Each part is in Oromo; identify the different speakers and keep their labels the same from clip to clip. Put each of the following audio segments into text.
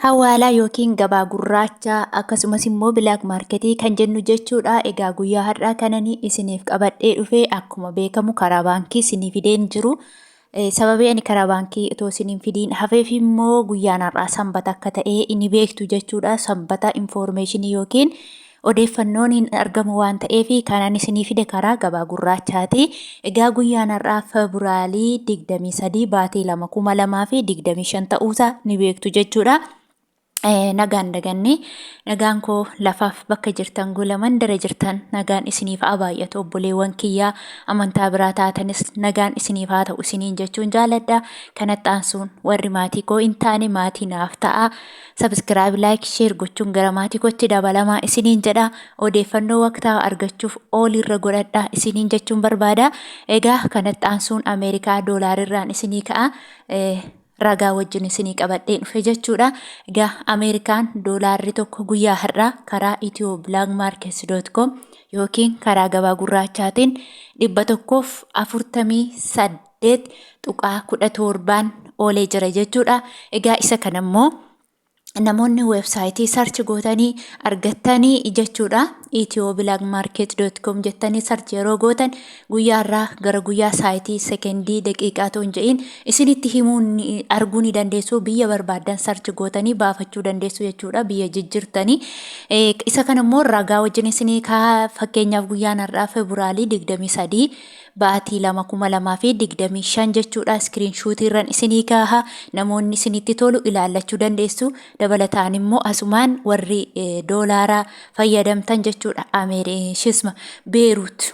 Speaker 1: Hawaalaa yookiin gabaa gurraacha, akkasumas immoo black market kan jennu jechuudha. Egaa guyyaa har'aa kanani isiniif qabadhee dhufe akkuma beekamu karaa baankii isinii fideen jiru. Sababii ani karaa baankii otoo isiniin fidiin hafeef immoo guyyaan har'aa Sanbata akka ta'e ni beektu jechuudha. Sanbata infoormeeshinii yookiin odeeffannoon hin argamu waan ta'eef kanan isinii fide karaa gabaa gurraachaati. Egaa guyyaan har'aa Febraalii 23 baatii 2 2025 ta'uusaa ni beektu jechuudha. Nagaan daganne, nagaan koo lafaaf bakka jirtan gola mandara jirtan nagaan isiniif haa baay'atu. Obboleewwan kiyyaa amantaa biraa taatanis nagaan isiniif haa ta'u isiniin jechuun jaaladha. Kanatti aansuun warri maatii koo hin taane maatii naaf ta'a. Subscribe, like, share gochuun gara maatii kootti dabalamaa isiniin jedha. Odeeffannoo waqtaawaa argachuuf all irra godhadha isiniin jechuun barbaada. Egaa kanatti aansuun Ameerikaa doolaarirraan isinii ka'a. Ragaa wajjin isinii qabadhee dhufe jechuudha. Egaa Ameerikaan doolaarri tokko guyyaa har'aa karaa ethioblagmarkets.com yookiin karaa gabaa gurraachaatiin 148.17n oolee jira jechuudha. Egaa isa kana immoo namoonni weebsaayitii sarchi gootanii argattanii jechuudha. ethioblagmarket.com jettanii sarchi yeroo gootan guyyaa irraa gara guyyaa saayitii sekendii daqiiqaa otoo hin jedhin isinitti himuu arguu ni dandeessu. Biyya barbaaddan sarchi gootanii baafachuu dandeessu jechuudha. Biyya jijjiirtanii. Isa kana immoo ragaa wajjin isinii kaa. Fakkeenyaaf guyyaan har'aa Febraarii 23 baatii 2 2025 jechuudha. Iskiriin shuutiirran isinii kaaha, namoonni isinitti tolu ilaallachuu dandeessu. Dabalataan immoo asumaan warri doolaaraa fayyadamtan jechuudha. Ameerishisma Beeruut.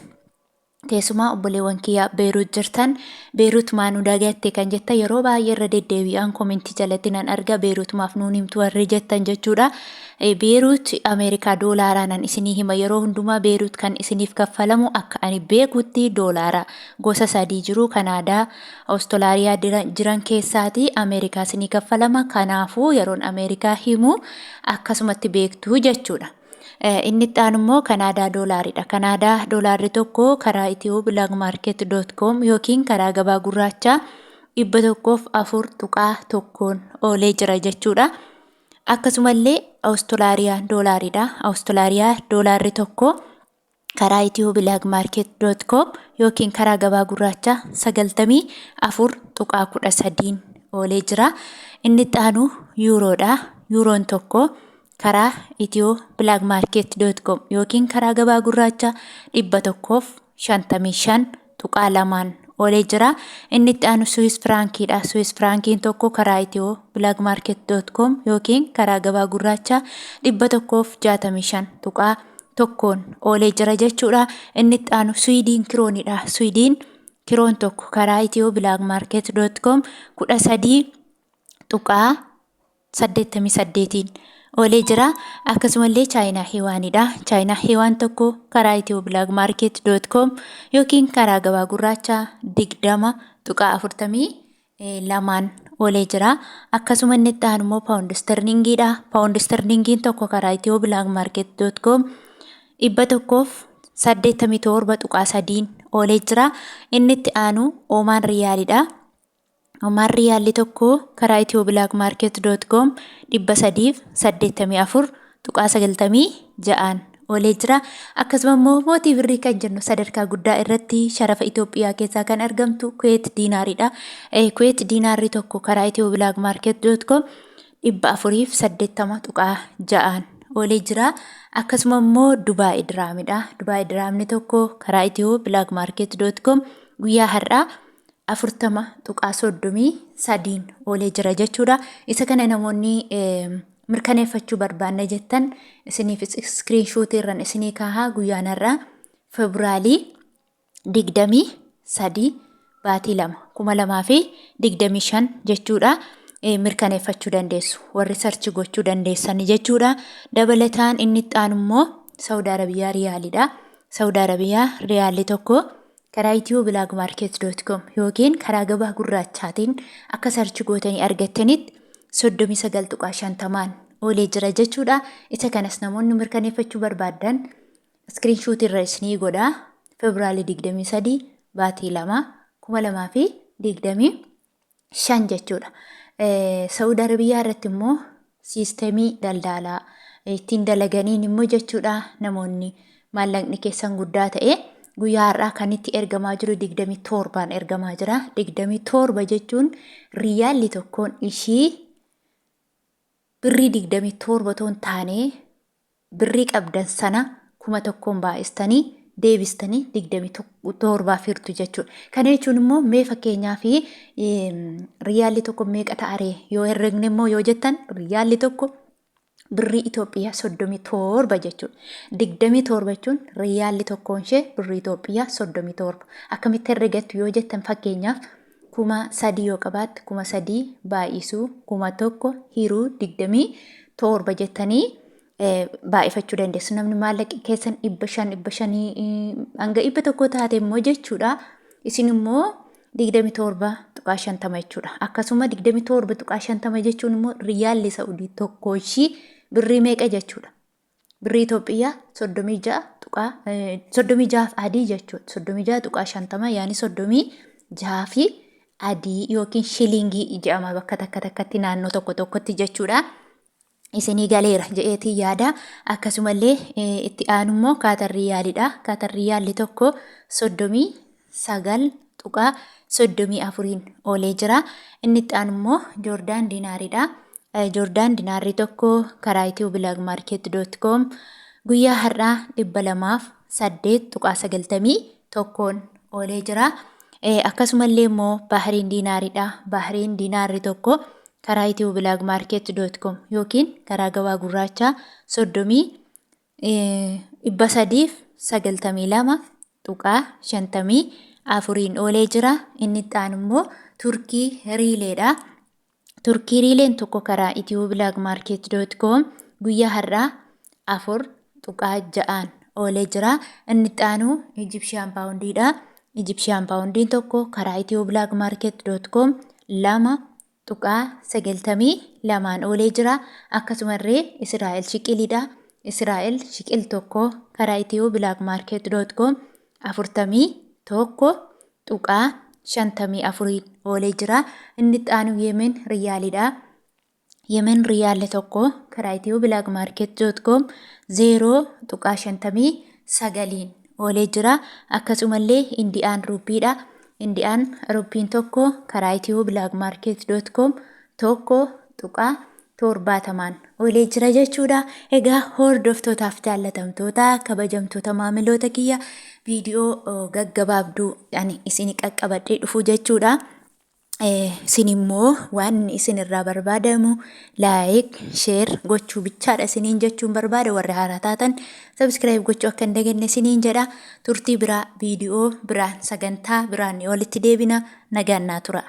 Speaker 1: Keessumaa obboleewwan kiyyaa Beeruut jirtan, "Beeruut maa nu dagatte?" kan jettan yeroo baay'ee irra deddeebi'aan komentii jalatti nan arga. "Beeruut maaf nuun himtu?" warri jettan jechuudha. Beeruut Ameerikaa doolaaraa nan isinii hima. Yeroo hundumaa Beeruut kan isiniif kaffalamu akka ani beekutti doolaara gosa sadii jiru, Kanaadaa, Awustolaariyaa jiran keessaati Ameerikaa isinii kaffalama. Kanaafuu yeroon Ameerikaa himu akkasumatti beektu jechuudha. Inni itti aanu immoo Kanaadaa doolaaridha. Kanaadaa doolaarri tokko karaa ethioblagmarket.com yookiin karaa gabaa gurraachaa 104.1n oolee jira jechuudha. Akkasumallee Awustolaariyaa doolaaridha. Awustolaariyaa doolaarri tokko karaa ethioblagmarket.com yookiin karaa gabaa gurraachaa 94.13n oolee jira. Inni itti aanu yuuroodha. Yuuroon tokko karaa ethioblagmarket.com yookiin karaa gabaa gurraachaa 155.2n oolee jira. Inni itti aanu Swiss firaankiidha. Swiss firaankiin tokko karaa ethioblagmarket.com yookiin karaa gabaa gurraachaa 165.1n oolee jira jechuudha. Inni itti aanu Swiidiin kiroonidha. Swiidiin kiroon tokko karaa ethioblagmarket.com 13.88n oolee jira. Akkasumallee Chaayinaa Hiwaanidha. Chaayinaa Hiwaan tokko karaa ethioblagmarket.com yookiin karaa gabaa gurraachaa 20.42n oolee jira. Akkasuma inni itti aanu immoo paawundi sterlingiidha. Paawundi sterlingiin tokko karaa ethioblagmarket.com 187.3n oolee jira. Inni itti aanu Oomaan Riyaalidha. Omaan Riyaalli tokko karaa ethioblagmarket.com 384.96n oolee jira. Akkasuma immoo mootii birrii kan jennu sadarkaa guddaa irratti sharafa Itoophiyaa keessaa kan argamtu Kuweet diinaaridha. Kuweet diinaarri tokko karaa ethioblagmarket.com 480.6n oolee jira. Akkasuma immoo Dubaay diraamidha. Dubaay diraamni tokko karaa ethioblagmarket.com guyyaa har'aa 40.33n oolee jira jechuudha. Isa kana namoonni mirkaneeffachuu barbaanne jettan isiniif iskiriinshuutii irran isinii kaahaa. Guyyaan har'aa Febraalii 23 baatii 2 2025 jechuudha. Mirkaneeffachuu dandeessu. Warri search gochuu dandeessan jechuudha. Dabalataan inni itti aanu immoo Saawud Arabiyaa Riyaalidha. Saawud Arabiyaa Riyaalli tokko karaa ethioblagmarket.com yookiin karaa gabaa gurraachaatiin akka search gootanii argattanitti 39.50n oolee jira jechuudha. Isa kanas namoonni mirkaneeffachuu barbaaddan iskiriinshuutii irra isinii godha. Febraalii 23 baatii 2 2025 jechuudha. Saawud Arabiyaa irratti immoo Siistemii daldaalaa ittiin dalaganiin immoo jechuudha namoonni maallaqni keessan guddaa ta'e guyyaa har'aa kan itti ergamaa jiru 27n ergamaa jira. 27 jechuun riyaalli tokkoon ishii birrii 27 otoo hin taane birrii qabdan sana 1000n baay'istanii deebistanii 27f hirtu jechuudha. Kana jechuun immoo mee fakkeenyaaf riyaalli tokko meeqa ta'aree yoo herregne immoo yoo jettan riyaalli tokko birrii Itoophiyaa 37 jechuudha. 27 jechuun riyaalli tokkoon ishee birrii Itoophiyaa 37. Akkamitti herregattu yoo jettan fakkeenyaaf 3000 yoo qabaatte 3000 baay'isuu 1000 hiruu 27 jettanii baay'ifachuu dandeessu. Namni maallaqi keessan 500 500 hanga 100 taate immoo jechuudha. Isin immoo 27.50 jechuudha. Akkasuma 27.50 jechuun immoo riyaalli Sa'udii tokko ishii birrii meeqa jechuudha. Birrii Itoophiyaa 36 tuqaa 36 adii jechuudha. 36.50 yaani 36 fi adii yookiin shilingii jedhama bakka takka takkatti naannoo tokko tokkotti jechuudha. Isinii galeera jedheetiin yaada. Akkasumallee itti aanu immoo Kaatar Riyaalidha. Kaatar Riyaalli tokko 39.34n oolee jira. Inni itti aanu immoo Joordaan Diinaaridha. Joordaan Diinaarri tokko karaa ethioblagmarket.com guyyaa har'aa 208.91n oolee jira. Akkasumallee immoo Bahriin Diinaaridha. Bahriin Diinaarri tokko karaa ethioblagmarket.com yookiin karaa gabaa gurraachaa soddomii 392.54n oolee jira. Inni itti aanu immoo Turkii Riileedha. Turkii Riileen tokko karaa ethioblagmarket.com guyyaa har'aa 4.6n oolee jira. Inni itti aanu Ijipshiyaan Paawundiidha. Ijipshiyaan Paawundiin tokko karaa ethioblagmarket.com 2.92n oolee jira. Akkasumallee Israa'el Shiqilidha. Israa'el Shiqil tokko karaa ethioblagmarket.com 41.54n oolee jira. Inni itti aanu Yemen Riyaalidha. Yemen Riyaalli tokko karaa ethioblagmarket.com 0.59n oolee jira. Akkasumallee Indiyaan Ruuppiidha. Indiyaan Ruuppiin tokko karaa ethioblagmarket.com 1.70n oolee jira jechuudha. Egaa hordoftootaaf jaallatamtoota kabajamtoota maamiloota kiyya viidiyoo gaggabaabduu ani isin qaqqabadhee dhufu jechuudha. Isin immoo waan isin irraa barbaadamu like, share gochuu bichaadha isiniin jechuun barbaada. Warri haaraa taatan subscribe gochuu akka hin daganne isiniin jedha. Turtii biraa viidiyoo biraan sagantaa biraan walitti deebina. Nagaan naa tura.